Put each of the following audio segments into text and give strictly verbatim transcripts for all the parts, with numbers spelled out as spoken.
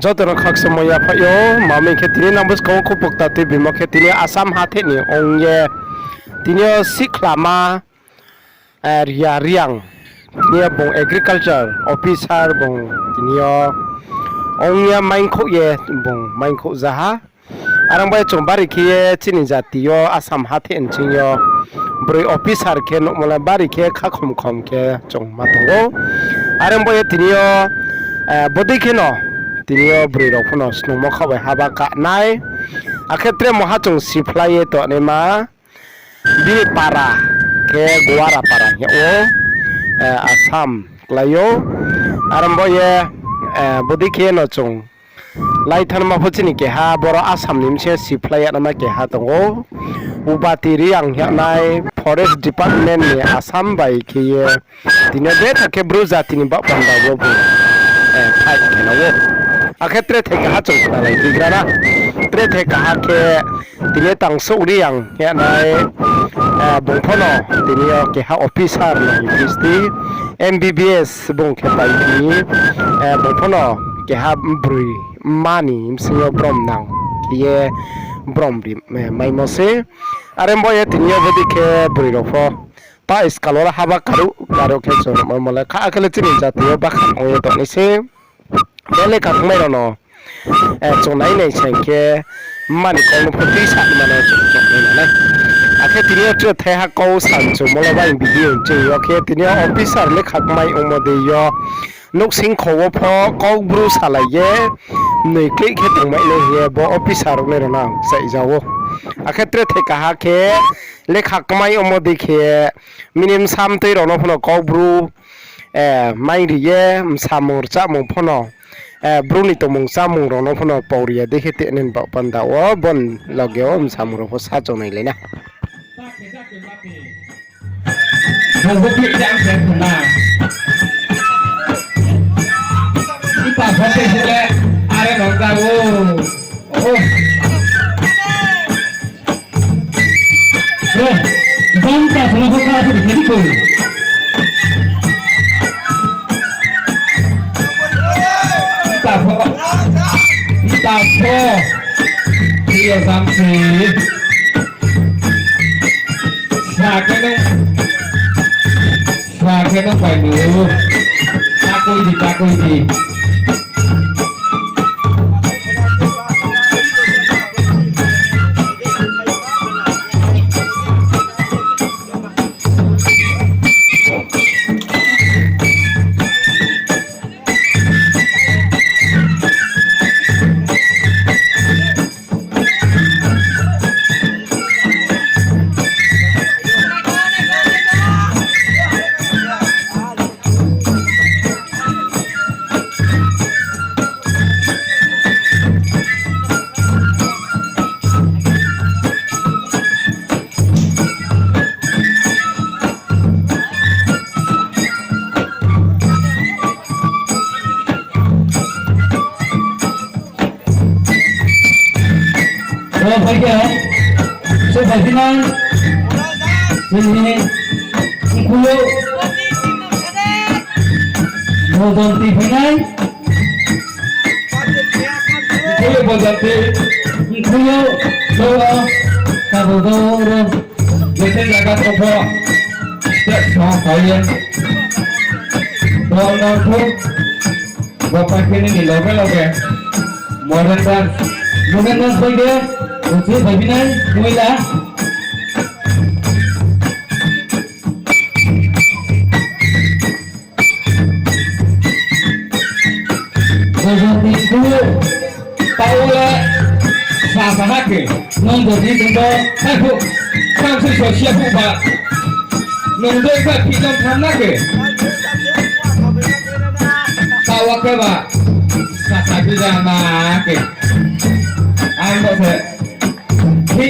Joto no khakchangmo yaphaih ou, ma mi khe tini nang buskang wo khupokta tuibimo khe tini yo Assam hatheh ni ong ye, tini yo sihkhlama, eh, Ria Reang, tini yo bung agriculture officer bung tini yo ong ye maingkhouh ye bung maingkhouh ja ha. Are ong bai ye chung bari khe ye chini jati yo Assam hatheh nching yo broi officer khe nuhmo le bari khe khakhom khom khe chung ma tong ou. Are ong bai ye tini yo, eh, bodei kheno tini yo broi rao pho no snungmo khaoh bai haba ka nai. Akhe tre mungha chung siphlai ye tongnaima bini para khe Guara para hing yag ou, eh, Assam klái ou. Are ong bai ye, eh, bodei khe no chung lai thanngma pho chini keha boro Assam ni bsing yo siphlai yagnaima keha tong ou. Ubati Reang hing yagnai forest department ni Assam bai khe ye tini yo betha khe Bru jati ni baoh panda wo bung, eh, fight khe nang ou. Akhe tre thai kaha chung khnalai bigra na. Tre thai kaha khe tini yo Tangsouh Reang hing yagnai, eh, bung pho no tini yo keha officer no hing phi sti, M B B S bung khe pai phi, eh, bung pho no keha broi mma ni bsing yo brom nang khe ye brom ri, eh, maimo se. Are ong bai ye tini yo bodei khe broi rao pho ta iskal wo le haba karuh karuh khe chung nuhmaimo le kha khe le chini jati yo bakhan ong ye tongnai se. Bo lekha kmai rao no, eh, chung nai nai sa hing khe mma ni kau no pho tuisa mano chung chung nai nai. Akhe tini yo tre thaiha kau sanchungmo le bai video ching yo khe tini yo officer lekha kmai ongmo dei yo nouhsing kho wo pho Kaubru salai ye mnoi kleih khe tongmai nai hing ye bo officer ong nai rao no ang kchaih ja ou. Akhe tre thai kaha khe lekha kmai ongmo dei khe mini bsa mtoi rao no pho no Kaubru, eh, mairi ye bsamung rchamung pho no, eh, Bru ni tongmung chámung rao no pho no paori ya dei khe tini ni baoh panda wo bon loge wo bsamung rao pho sa chongnailai na. Sa khe no pai ni. Takoi di, takoi di. Bo phai khe, so phai phi nai, chini, mkhu yo, Bojonti phai nai, mkhu yo Bojonti, mkhu yo, so, tabo bo ro, bete jaga tong pho, te song phai ye, bo no phu. Bo paikhe nini loge loge modern dance, modern dance bai khe, uchih bai binai, moila. Bo jati khu, tao le, sa sa ha khe, nung jati jengbo, hai khu, tang se so sia khu ba. Nung dei khe phi jang tham na khe. Tawa khe ba, sa sa phi jang na khe. Ang bo se. Phi.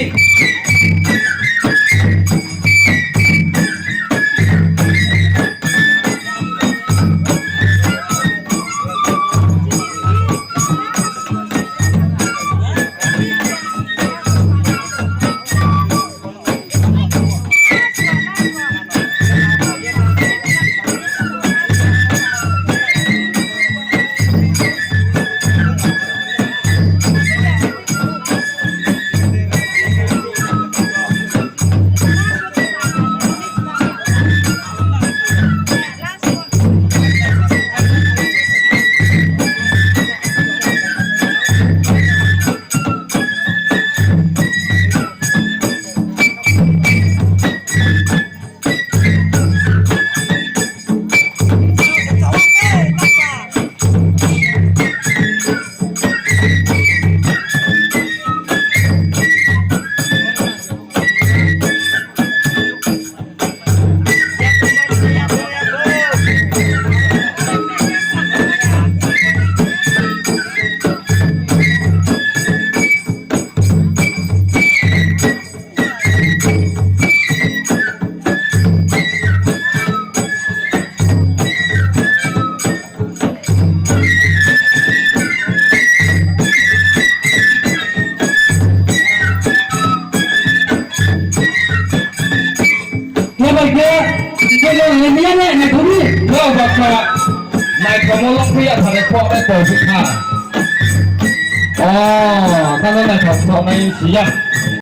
Khe, khe no le miya ne, ne thuri. Yo, baksa. Naithaomo lo khe ya thare pho, e, pho, pho, kha. O, ta no naithao pho, nai si ya.